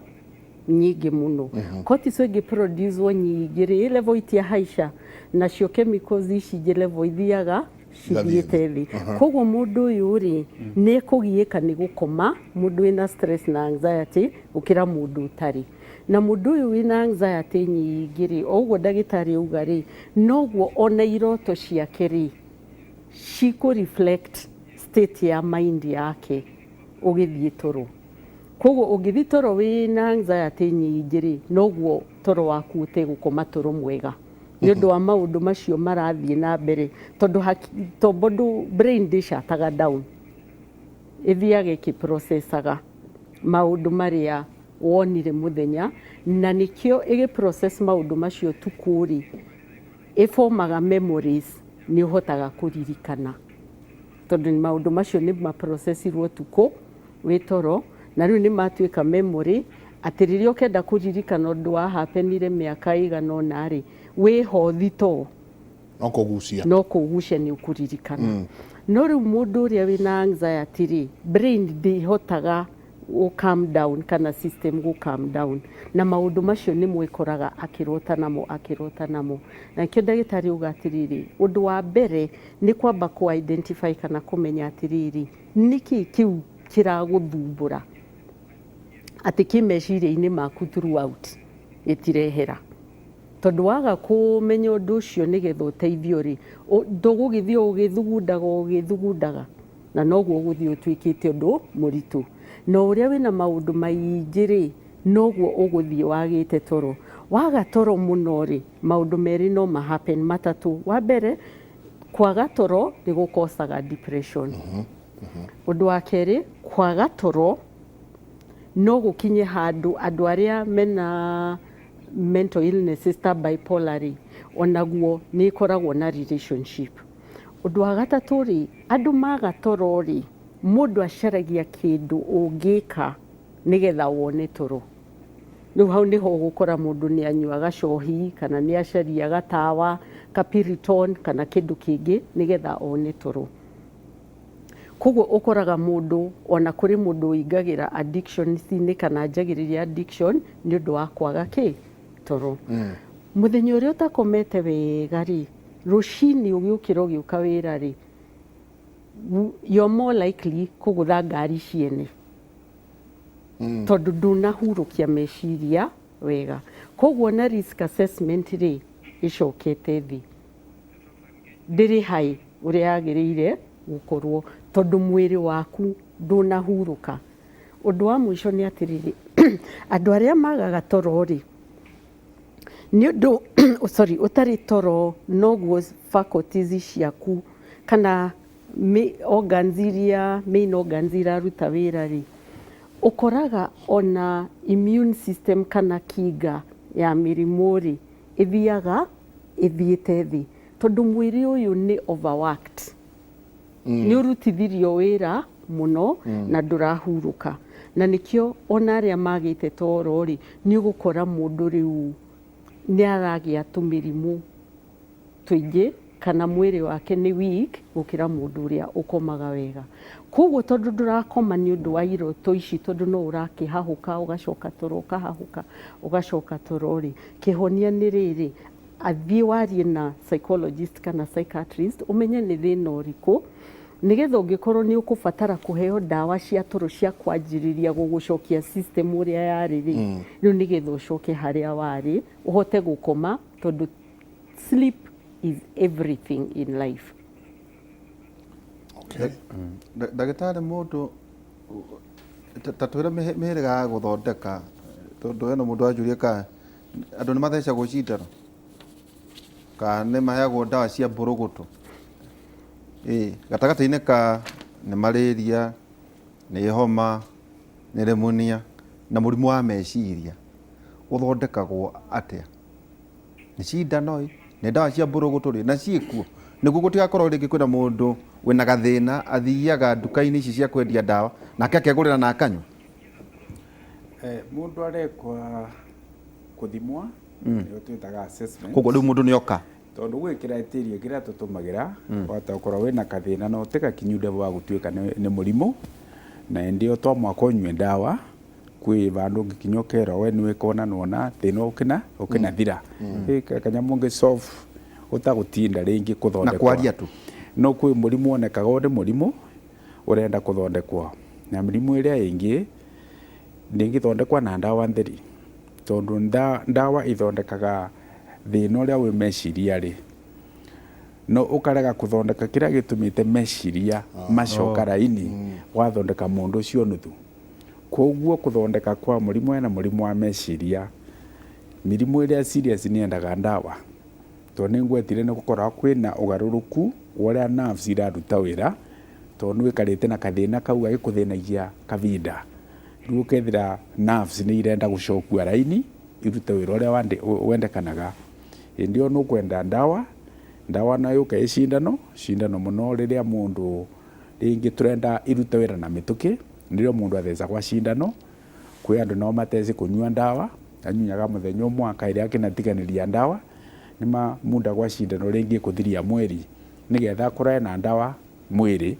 nyingĩ mũno. Cortisol ĩngĩproducwo nyingĩ rĩ, level itiahaica, nacio chemicals ici ingĩ level ithiaga cithiĩte thĩ. Koguo mũndũ ũyũ rĩ, nĩ ekũgiĩka nĩ gũkoma, mũndũ wĩna stress na anxiety, gũkĩra mũndũ ũtarĩ. Na mũndũ ũyũ wĩna anxiety nyingĩ rĩ, o ũguo ndagĩtarĩ auga rĩ, noguo ona iroto ciake rĩ, cikũ reflect state ya mind yake ũgĩthiĩ toro. Koguo ũngĩthiĩ toro wĩna anxiety nyingĩ rĩ, noguo toro waku ũtegũkoma toro mwega, nĩ ũndũ wa maũndũ macio marathiĩ na mbere, tondũ tombo brain ndĩcataga down, ĩthiaga ĩkĩprocessaga maũndũ marĩa wonire mũthenya, na nĩkĩo ĩgĩprocess maũndũ macio ũtukũ rĩ, ĩformaga memories, nĩ ũhotaga kũririkana, tondũ maũndũ macio nĩ maprocessirwo ũtukũ wĩ toro, na rĩu nĩ matuĩka memory, atĩ rĩrĩa ũkenda kũririkana ũndũ wa happenire mĩaka ĩigana ũna rĩ, wĩho thitoo no kũgucia, no kũgucia nĩ ũkũririkana. No rĩu mũndũ ũrĩa wĩna anxiety rĩ, brain ndĩhotaga gũ calm down kana system gũ calm down, na maũndũ macio nĩ mwĩkoraga akĩrota namo, akĩrota namo. Na nĩkĩo ndagĩtarĩ auga atĩrĩrĩ, ũndũ wa mbere nĩ kwamba kũ identify kana kũmenya atĩrĩrĩ, nĩkĩ kĩu kĩragũthumbũra, atĩ kĩ meciria-inĩ maku throughout gĩtirehera. Tondũ waga kũmenya ũndũ ũcio nĩgetha ũteithio rĩ, ndũgũgĩthiĩ ũgĩthugundaga ũgĩthugundaga, na noguo ũgũthiĩ ũtuĩkĩte ũndũ mũritũ. Na ũrĩa wĩna maũndũ maingĩ rĩ, noguo ũgũthiĩ wagĩte toro. Waga toro mũno rĩ, maũndũ merĩ no ma happen, matatũ. Wa mbere, kwaga toro nĩ gũkocaga depression. Ũndũ wa kerĩ, kwaga toro no gũkinye handũ andũ arĩa mena mental illnesses ta bipolar rĩ, onaguo nĩ ĩkoragwo na relationship. Ũndũ wa gatatũ rĩ, andũ maga toro rĩ, mũndũ acaragia kĩndũ ũngĩka nĩgetha wone toro. Rĩu hau nĩho ũgũkora mũndũ nĩ anyuaga cohi, kana nĩ acaria gatawa kapiriton kana kĩndũ kĩngĩ nĩgetha one toro. Koguo ũkoraga mũndũ, ona kũrĩ mũndũ ũingagĩra addiction-inĩ kana anjagĩrĩria addiction nĩ ũndũ wa kwaga kĩ toro. Mũthenya ũrĩa ũtakomete wega rĩ, rũcinĩ ũgĩũkĩra ũgĩũka wĩra rĩ, You're more likely kũgũtha ngari ciene tondũ ndũnahurũkia meciria wega. Koguo na risk assessment rĩ, ĩcokete thĩ, ndĩrĩ high ũrĩa yagĩrĩire gũkorwo, tondũ mwĩrĩ waku ndũnahurũka. Ũndũ wa mũico nĩ atĩrĩrĩ, andũ arĩa magaga toro rĩ, nĩ ũndũ, sorry, ũtarĩ toro noguo faculties ciaku kana organs iria, main organs iraruta wĩra rĩ, ũkoraga ona immune system kana kinga ya mĩrimũ rĩ, ĩthiaga ĩthiĩte thĩ, tondũ mwĩrĩ ũyũ nĩ overworked, nĩ ũrutithirio wĩra mũno na ndũrahurũka. Na nĩkĩo ona arĩa magĩte toro rĩ, nĩ ũgũkora mũndũ rĩu nĩ aragĩa tũmĩrimũ tũingĩ kana mwĩrĩ wake nĩ weak gũkĩra mũndũ ũrĩa ũkomaga wega. Koguo tondũ ndũrakoma nĩ ũndũ wa iroto ici, tondũ no ũrakĩhahũka ũgacoka toro, ũkahahũka ũgacoka toro rĩ, kĩhonia nĩ rĩrĩ, athiĩ warie na psychologist kana psychiatrist, ũmenye nĩ thĩna ũrĩkũ, nĩgetha ũngĩkorwo nĩ ũkũbatara kũheo ndawa cia toro cia kwanjĩrĩria gũgũcokia system ũrĩa yarĩ rĩ, rĩu nĩgetha ũcoke harĩa warĩ, ũhote gũkoma, tondũ sleep is everything in life. Okay. Ndagĩtarĩ, mũndũ ta twĩre mĩhĩrĩga ya gũthondeka, tondũ hena mũndũ wanjũria ka andũ nĩ mathecagwo cindano kana nĩ maheagwo ndawa cia mbũrũgũtũ. Ĩ gatagatĩ-inĩ ka nĩ malaria, nĩ homa, nĩ pneumonia na mũrimũ wa meciria, ũthondekagwo atĩa? Nĩ cindano ĩ, nĩ ndawa cia mbũrũgũtũ rĩ, na ciĩkuo nĩguo gũtigakorwo rĩngĩ kwĩna mũndũ wĩna gathĩna athiaga nduka-inĩ ici cia kwendia ndawa nake akegũrĩra na akanyua? Mũndũ arekwa kũthimwa, nĩyo twĩtaga assessment. Koguo rĩu mũndũ nĩ oka. Tondũ gwĩ criteria kĩrĩa tũtũmagĩra, wahota gũkorwo wĩna kathĩna no ti gakinyu level wa gũtuĩka nĩ mũrimũ, na ĩndĩ ĩyo to mũhaka ũnyue ndawa. Kwĩ vandũ ũngĩkinya ũkerwo we nĩ wĩka ũna na ũna, thĩna ũkĩnathira. Ĩ kanyamũ ũngĩ solve ũtagũtinda rĩngĩ kũthondekwo. Na kwaria tu. No kwĩ mũrimũ wonekaga ũrĩ mũrimũ ũrenda kũthondekwo, na mĩrimũ ĩrĩa ĩngĩ ndĩngĩthondekwa na ndawa ntheri, tondũ ndawa ithondekaga thĩna ũrĩa wĩ meciria rĩ, no ũkarega kũthondeka kĩrĩa gĩtũmĩte meciria macoka raini, wathondeka mũndũ ũcio nuthu. Koguo kũthondeka kwa mũrimũ, ena mũrimũ wa meciria, mĩrimũ ĩrĩa serious nĩ yendaga ndawa, tondũ nĩ ngwetire nĩ gũkoragwo kwĩna ũgarũrũku wa ũrĩa nerves iraruta wĩra, tondũ nĩ wĩkarĩte na kathĩna kau gagĩkũthĩnagia kavinda, rĩu ũkethira nerves nĩ irenda gũcokua raini irute wĩra ũrĩa wendekanaga. Hĩndĩ ĩyo nĩ ũkwenda ndawa. Ndawa no yũke ĩ cindano cindano mũno, rĩrĩa mũndũ rĩngĩ tũrenda irute wĩra na mĩtũkĩ, nĩrĩo mũndũ athecagwa cindano. Kwĩ andũ nao mateci kũnyua ndawa, anyunyaga mũthenya ũmwe akaĩrĩa akĩnatiganĩria ndawa, nĩ ma muda gwa cindano rĩngĩ ĩkũthiria mweri, nĩgetha akorwo ena ndawa mwĩrĩ,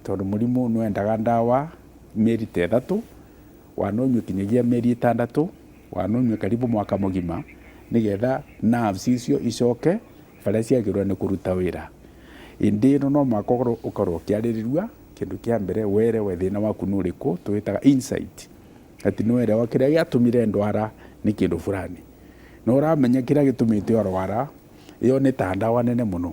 tondũ mũrimũ nĩ wendaga ndawa mĩeri ta 3, wana ũnyue kinyagia mĩeri 6, wana ũnyue karibu mwaka mũgima, nĩgetha nerves icio icoke barĩa ciagĩrĩirwo nĩ kũruta wĩra. Ĩndĩ ĩno no mũhaka ũkorwo ũkĩarĩrĩrua. Kĩndũ kĩa mbere werewe thĩna waku nĩ ũrĩkũ, tũwĩtaga insight, atĩ nĩ werewa kĩrĩa gĩatũmire ndwara nĩ kĩndũ fulani, na ũramenya kĩrĩa gĩtũmĩte ũrwara, ĩyo nĩ ta ndawa nene mũno,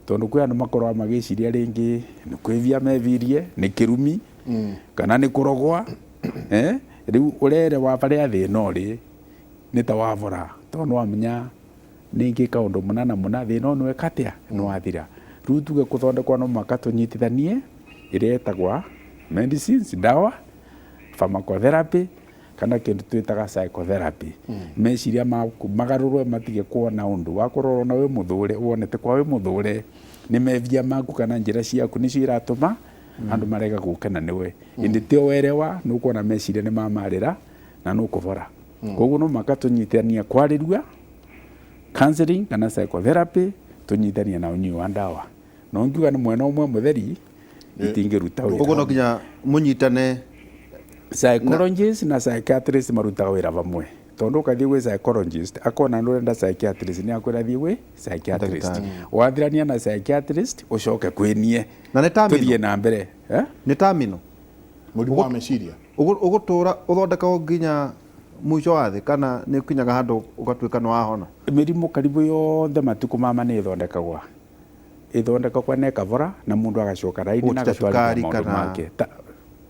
tondũ kwĩ andũ makoragwo magĩciria rĩngĩ nĩ kwĩvia mevirie, nĩ kĩrumi kana nĩ kũrogwa, rĩu ũrerewa barĩa thĩna ũrĩ nĩ ta wabora, tondũ nĩ wamenya ningĩ kaũndũ mũna na mũna thĩna ũyũ nĩweka atĩa, nĩwathira. Rĩu tuge kũthondekwo no mũhaka tũnyitithanie ĩrĩa ĩtagwa medicines, ndawa, pharmacotherapy kana kĩndũ twĩtaga psychotherapy. Meciria maku magarũrwe matige kuona ũndũ wakorwo ũrona wĩ mũthũre, wonete kwa wĩ mũthũre nĩ mevia maku kana njĩra ciaku nĩcio iratũma andũ marega gũkena nĩwe. Ĩndĩ tio werewa nĩ ũkuona meciria nĩ mamarĩra na nĩ ũkũbora. Koguo no mũhaka tũnyitithanie kwarĩrua, counseling kana psychotherapy, tũnyitithanie na ũnyui wa ndawa. No ngiuga nĩ mwena ũmwe mũtheri itingĩruta wĩra. Koguo no nginya mũnyitane. Psychologist na psychiatrist marutaga wĩra vamwe. Tondu ukathie gwi psychologist akona nurenda psychiatrist, ni akwira thie gwi psychiatrist. Wathirania na psychiatrist ucoke kwinie. Na nĩ terminal. Tuthie na mbere, eh? Nĩ terminal. Mũrimũ wa meciria. Ũgũtũra ũthondekagwo nginya mũico wa thĩ, kana nĩ ũkinyaga handũ ũgatuĩka nĩ wahona? Mĩrimũ karibu yothe matukũ mama nĩ ĩthondekagwa, ĩthondekagwa na ĩkavora na mũndũ agacoka raini na Ũguo ti ta agatwarithia cukari maũndũ make. Ta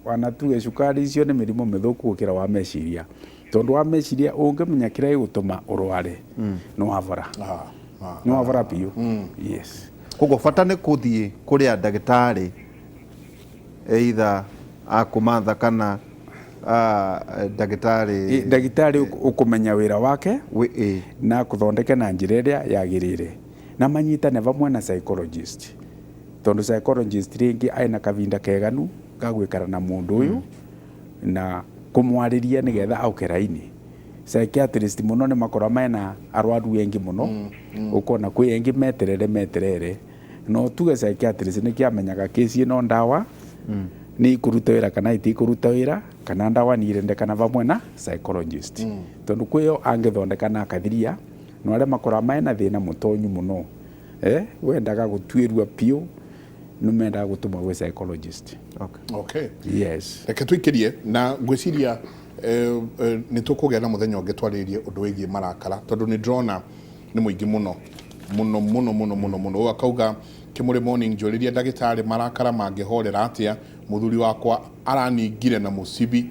wana tuge cukari, icio nĩ mĩrimũ mĩthũku gũkĩra wa meciria, tondũ wa meciria ũngĩmenya kĩrĩa gĩgũtũma ũrware nĩ wavora, nĩ wavora biũ, yes. Koguo bata nĩ kũthiĩ kũrĩa ndagĩtarĩ, either akũmatha kana ndagĩtarĩ. Ndagĩtarĩ ũkũmenya wĩra wake na kũthondeke na njĩra ĩrĩa yagĩrĩire, na manyitane vamwe na psychologist, tondũ psychologist rĩngĩ aina kavinda keganu ga gwĩkara na mũndũ ũyũ na kũmwarĩria nĩgetha auke raini. Psychiatrist mũno nĩ makorwa mena arwaru engi mũno, ũkona kwĩ engi meterere meterere, no tuge psychiatrist nĩ kĩamenyaga kesi ĩno, ndawa nĩ ikũruta wĩra kana itikũruta wĩra, kana ndawa nĩ irendekana vamwe na psychologist, tondũ kwĩyo angĩthondeka na akathiria. No arĩa makorwa mena thĩna mũtonyu mũno, wendaga gũtuĩrua biũ, nĩ mendaga gũtũmwo gwĩ psychologist. Okay. Yes. Reke tũikĩrie na ngwĩciria nĩ tũkũgĩa na mũthenya ũngĩ twarĩrĩrie ũndũ wĩgiĩ marakara, tondũ nĩ ndĩrona nĩ mũingĩ mũno mũno mũno mũno mũno mũno. Ũyũ akauga, "Kĩmũrĩ morning, njũrĩrie ndagĩtarĩ, marakara mangĩhorera atĩa? Mũthuri wakwa araningire na mũcibi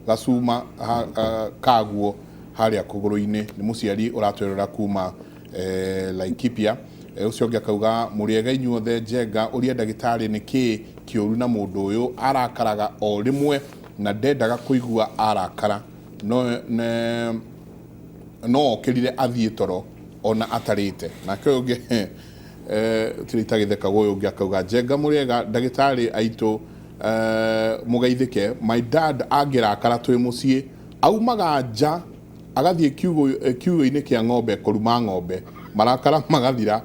gacuma kaguo harĩa kũgũrũ-inĩ." Nĩ mũciari ũratwĩrora kuma Laikipia. Ũcio ũngĩ akauga, "Mũrĩega inyuothe, Njenga, ũria ndagĩtarĩ nĩ kĩĩ kĩũru na mũndũ ũyũ arakaraga o rĩmwe na ndendaga kũigua arakara, no okĩrire athiĩ toro ona atarĩte." Nake ũyũ ũngĩ, tirĩ itagĩthekagwo, ũyũ ũngĩ akauga, "Njenga mũrĩega, ndagĩtarĩ aitũ, mũgeithĩke. My dad angĩrakara twĩ mũciĩ aumaga nja agathiĩ kiugũ-inĩ kĩa ng'ombe kũruma ng'ombe, marakara magathira.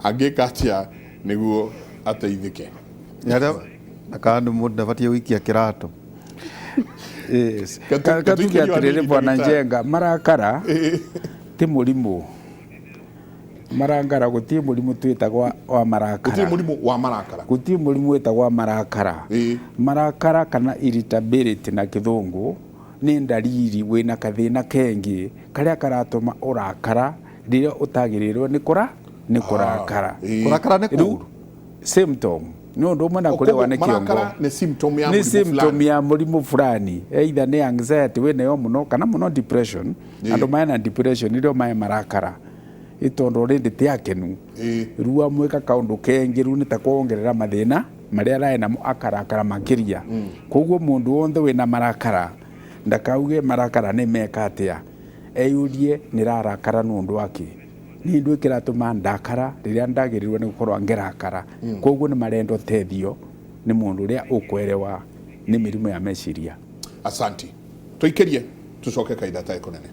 Angĩka atĩa nĩguo ateithĩke?" Nĩ kana mũndũ ndabatiĩ gũikia kĩratũ. Yes. Katuge atĩrĩrĩ, bwana Njenga, marakara ti mũrimũ. Marakara, gũtirĩ mũrimũ twĩtagwa wa marakara. Gũtirĩ mũrimũ wa marakara. Gũtirĩ mũrimũ wĩtagwo wa marakara. Marakara kana irritability na kĩthũngũ nĩ ndariri wĩna kathĩna kengi karĩa karatũma ũrakara rĩrĩa ũtagĩrĩirwo nĩ kũra nĩ kũrakara. Kũrakara nĩ Rĩu, kũũru. Symptom nĩ ũndũ ũmwe na kũrĩwa nĩ kĩongo. Marakara nĩ symptom ya nĩ mũrimũ symptom fulani. Ya mũrimũ fulani, either nĩ anxiety wĩnayo mũno kana mũno depression. Andũ mena depression nĩrĩo mae marakara, ĩ tondũ already ti akenu. Rĩu amwĩka kaũndũ kengĩ, rĩu nĩ ta kuongerera mathĩna marĩa araĩ namo, akarakara makĩria. Koguo mũndũ wothe wĩna marakara ndakauge marakara nĩ meka atĩa, eyũrie, nĩ rarakara nĩ ũndũ wake? Nĩ ndũ kĩratũma ndakara rĩrĩa ndagĩrĩirwo nĩ gũkorwo ngĩrakara? Koguo nĩ marenda ũteithio nĩ mũndũ ũrĩa ũkwerewa nĩ mĩrimũ ya meciria. Asanti, tũikĩrie, tũcoke kahinda tarĩ kũnene.